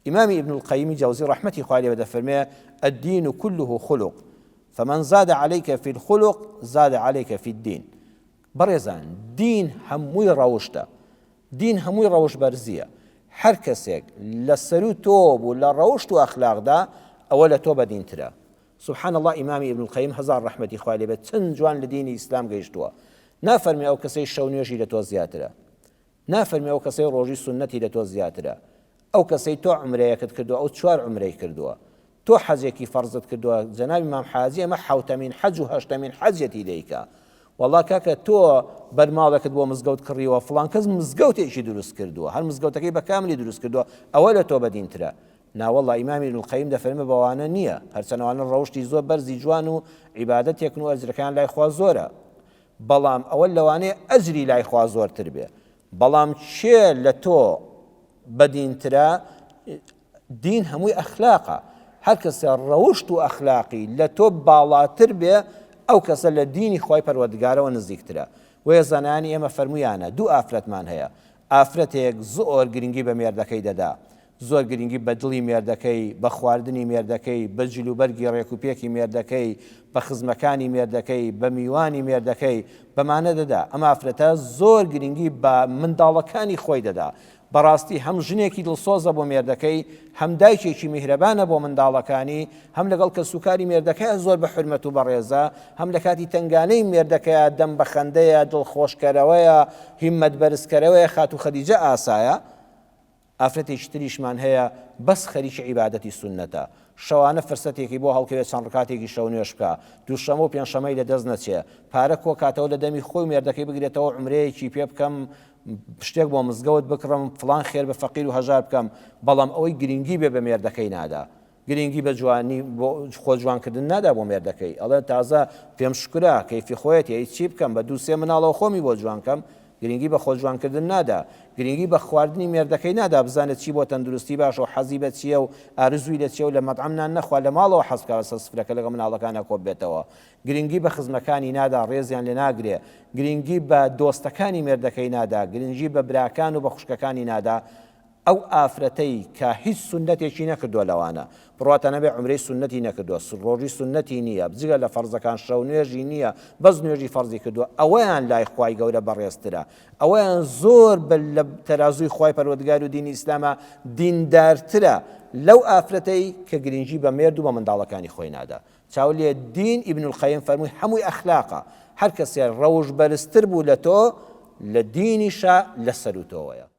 ئیمامی ابن القیمی جەوزی ڕەحمەتی خوای لێ بێ دەفەرموێ، الدین کله خلق فمن زاد علیک فی الخلق زاد علیک فی الدین. بەڕێزان دین هەمووی ڕەوشتە، دین هەمووی ڕەوشت بەرزییە، هەر کەسێک لە سەروو تۆوە بوو لە ڕەوشت و ئەخلاقدا ئەوە لە تۆ بەدینترە. سبحان اللە ئیمامی ابن القیم هەزار ڕەحمەتی خوای لێ بێت چەند جوان لە دینی ئیسلام گەیشتووە نافەرمێ ئەو کەسەی شەو نوێژی لە تۆ زیاترە نافەرمێ ئەو کەسەی ڕۆژی سوننەتی لە تۆ زیاترە ئەو کەسەی تۆ عومرەیەکت کردووە ئەو چوار عومرەی کردووە تۆ حەجێکی فەرزت کردووە جەنابی مام حاجی ئەمە حەوتەمین حەج و هەشتەمین حەجێتی دەیکا وەڵا کاکە تۆ بەرماڵێکت بۆ مزگەوت کڕیوە فڵان کەس مزگەوتێکی دروست کردووە هەر مزگەوتەکەی بە کاملی دروست کردووە ئەوە لە تۆ بەدینترە ناوەڵا ئیمامی ابن القیم دەفەرمێ بەوانە نییە هەرچەند ئەوانە ڕەوشتی زۆر بەرزی جوان و عیبادەتێکن و ئەجرەکەیان لای خوا زۆرە بەڵام ئەوە لەوانەیە ئەجری لای خوا زۆرتر بێ بەڵام کێ لە تۆ بەدینترە دین هەمووی ئەخلاقە هەر کەسێ ڕەوشت و ئەخلاقی لە تۆ باڵاتر بێ ئەو کەسە لە دینی خوای پەروەردگارەوە نزیکترە بۆیە زانایانی ئێمە فەرموویانە دوو ئافرەتمان هەیە ئافرەتێک زۆر گرنگی بە مێردەکەی دەدا زۆر گرنگی بە دڵی مێردەکەی، بە خواردنی مێردەکەی، بە جلوبەرگی ڕێکوپێکی مێردەکەی، بە خزمەکانی مێردەکەی، بە میوانی مێردەکەی، بەمانە دەدا. ئەم ئافرەتە زۆر گرنگی بە منداڵەکانی خۆی دەدا. بەڕاستی هەم ژنێکی دڵسۆزە بۆ مێردەکەی، هەم دایکێکی میهرەبانە بۆ منداڵەکانی، هەم لەگەڵ کەسوکاری مێردەکەیا زۆر بە حورمەت و بەڕێزە، هەم لە کاتی تەنگانەی مێردەکەیا دەم بە خەندەیە، دڵخۆشکەرەوەیە، هیممەت بەرزکەرەوەیە، خاتوو خەدیجە ئاسایە. ئافرەتێکی تریشمان هەیە بەس خەریکی عیبادەتی سوننەتە، شەوانە فرسەتێکی بۆ هەڵکەوێ چەند ڕکاتێکی شەو نوێژ بکا، دووشەمە و پێنجشەمەی لە دەست نەچێ، پارە کۆکاتەوە لە دەمی خۆی و مێردەکەی بگرێتەوە عومرەیەکی پێ بکەم، شتێک بۆ مزگەوت بکڕم، فڵان خێر بە فەقیر و هەژار بکەم، بەڵام ئەوەی گرنگی بێ بە مێردەکەی نادا. گرنگی بە جوانی بۆ خۆ جوانکردن نادا بۆ مێردەکەی ئەڵێ تازە پێم شکرە کەیفی خۆیەتی ئەی چی بکەم بە دوو سێ مناڵەوە خۆمی بۆ جوان کەم گرنگی بە خۆ جوانکردن نادا گرنگی بە خواردنی مێردەکەی نادا بزانێت چی بۆ تەندروستی باشە و حەزی بە چییە و ئارزووی لە چییە و لە مەتعەم نان نەخوا لە ماڵەوە حەز بکا لەسەر سفرەکە لەگەڵ مناڵەکانا کۆ بێتەوە گرنگی بە خزمەکانی نادا ڕێزیان لێ ناگرێ گرنگی بە دۆستەکانی مێردەکەی نادا گرنگی بە براکان و بە خوشکەکانی نادا ئەو ئافرەتەی کە هیچ سوننەتێکی نەکردووە لەوانە بڕواتان هەبێ عومرەی سوننەتی نەکردووە ڕۆژوی سوننەتی نییە جگە لە فەرزەکان شەو نوێژی نییە بەس نوێژی فەرزی کردووە ئەوەیان لای خوای گەورە بەڕێزترە ئەوەیان زۆر بە لە تەرازووی خوای پەروەردگار و دینی ئیسلامە دیندارترە لەو ئافرەتەی کە گرنگی بە مێرد و بە منداڵەکانی خۆی نادا چاو لێ دین ابن القیم فەرمووی هەمووی ئەخلاقە هەر کەسێ ڕەوش بەرزتر بوو لە تۆ لە دینیشا لە سەروو تۆوەیە.